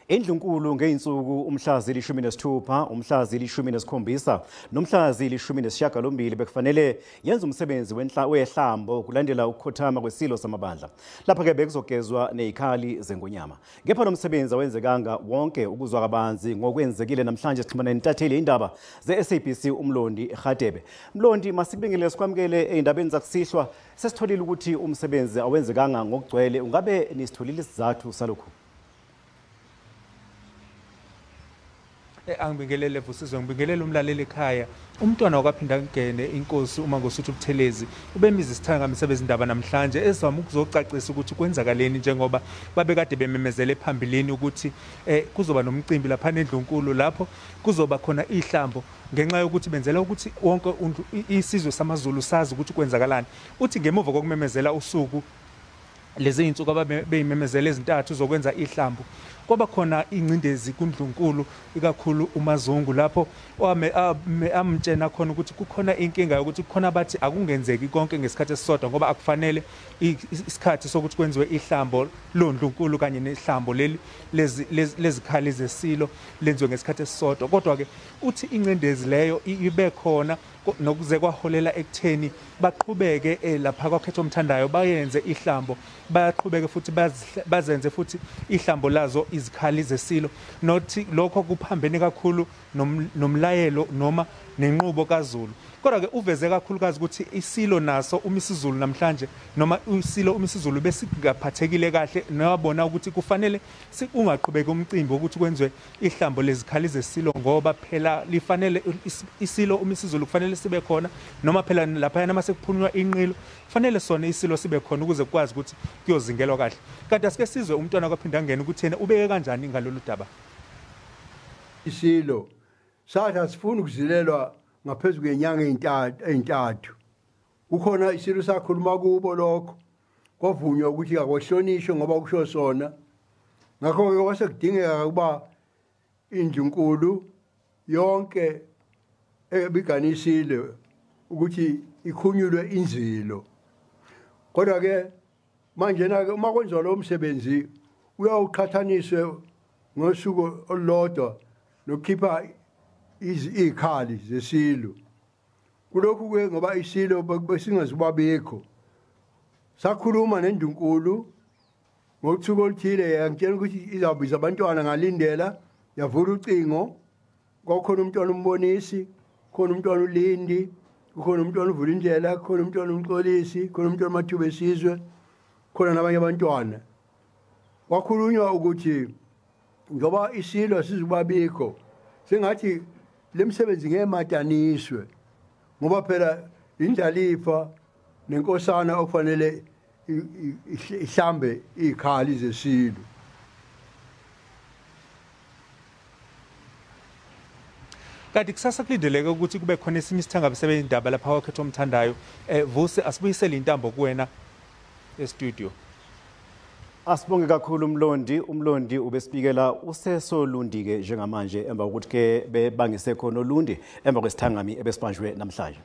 Indlunkulu ngeyinsuku umhla zili-16, umhla zili-17 nomhla zili-18 bekufanele yenze umsebenzi wehlambo kulandela ukukhothama kwesilo samabandla. Lapha-ke bekuzogezwa nezikhali zengonyama. Kepha lo msebenzi awenzekanga wonke. Ukuzwa kabanzi ngokwenzekile namhlanje sixhumana nentatheli indaba ze-SABC uMlondi Radebe. Mlondi, masikubingelele sikwamukele ey'ndabeni zakusihlwa. Sesitholile ukuthi umsebenzi awenzekanga ngokugcwele. Ungabe nisitholile isizathu salokhu? Angibingelele Vusizwe, ngibingelele umlaleli ekhaya. Umntwana wakwaPhindangene inkosi uMangosuthu Buthelezi ubemiza isithangami sebezindaba namhlanje ezama ukuzocacisa ukuthi kwenzakaleni, njengoba babekade bememezele phambilini ukuthi kuzoba nomcimbi lapha endlunkulu lapho kuzoba khona ihlambo, ngenxa yokuthi benzela ukuthi wonke isizwe samaZulu sazi ukuthi kwenzakalani. Uthi ngemuva kokumemezela usuku lezi insuku ababeyimemezela ezintathu zokwenza ihlambo, kwaba khona ingcindezi kundlunkulu ikakhulu uMazungu, lapho amtshena khona ukuthi kukhona inkinga yokuthi kukhona abathi akungenzeki konke ngesikhathi esisodwa, ngoba akufanele isikhathi sokuthi kwenziwe ihlambo londlunkulu kanye nehlambo leli lezikhali zesilo lenziwe ngesikhathi esisodwa. Kodwa-ke uthi ingcindezi leyo ibe khona nokuze kwaholela ekutheni baqhubeke lapha kwakhetho omthandayo bayenze ihlambo, bayaqhubeke futhi bazenze futhi ihlambo lazo izikhali zesilo. Nothi lokho kuphambene kakhulu nomlayelo noma nenqubo kaZulu. Kodwa-ke uveze kakhulukazi ukuthi isilo naso uMisuzulu namhlanje, noma isilo uMisuzulu besingaphathekile kahle, nabona ukuthi kufanele ungaqhubeki umcimbi wokuthi kwenziwe ihlambo lezikhali zesilo, ngoba phela lifanele isilo uMisuzulu kufanele sibe khona, noma phela laphayana mase kuphunywa inqilo kufanele sona isilo sibe khona ukuze kukwazi ukuthi kuyozingelwa kahle. Kanti asike sizwe umntwana kwaPhindangene ukuthi yena ubeke kanjani ngalolu daba. Isilo sathi asifuni ukuzilelwa ngaphezu kwenyanga ey'ntathu. Kukhona isilo sakhuluma kubo lokho, kwavunywa ukuthi akwahlonishwe ngoba kusho sona. Ngakho-ke kwase kudingeka ukuba indlunkulu yonke ebiganisile ukuthi ikhunyulwe inzilo. Kodwa-ke manje-ke uma kwenziwa lowo msebenzi uyawuqhathaniswe ngosuku olulodwa nokukhipha izikhali zesilo. Kulokhu-ke ngoba isilo besingazubabikho, sakhuluma nendlunkulu ngothuko oluthile, yangitshela ukuthi izawubiza abantwana, ngalindela, yavula ucingo, kwakukhona umntwana uMbonisi, kukhona umntwana uLindi, kukhona umntwana uVulindlela, kukhona umntwana uMxolisi, kukhona umntwana uMathuba esizwe, khona nabanye abantwana. Kwakhulunywa ukuthi ngoba isilo sizubabikho, sengathi le misebenzi ngemataniswe, ngoba phela indlalifa nenkosana okufanele ihlambe izikhali zesilo. Kanti kusasa kulindeleke ukuthi kube khona esinye isithangami sebezindaba lapha kwakhetho omthandayo. Vusi, asibuyisele intambo kuwena e-studio. Asibonge kakhulu Mlondi. Umlondi ubesibikela useSolundi-ke njengamanje emva kokuthi-ke bebangise khona Olundi emva kwesithangami ebesibanjwe namhlanje.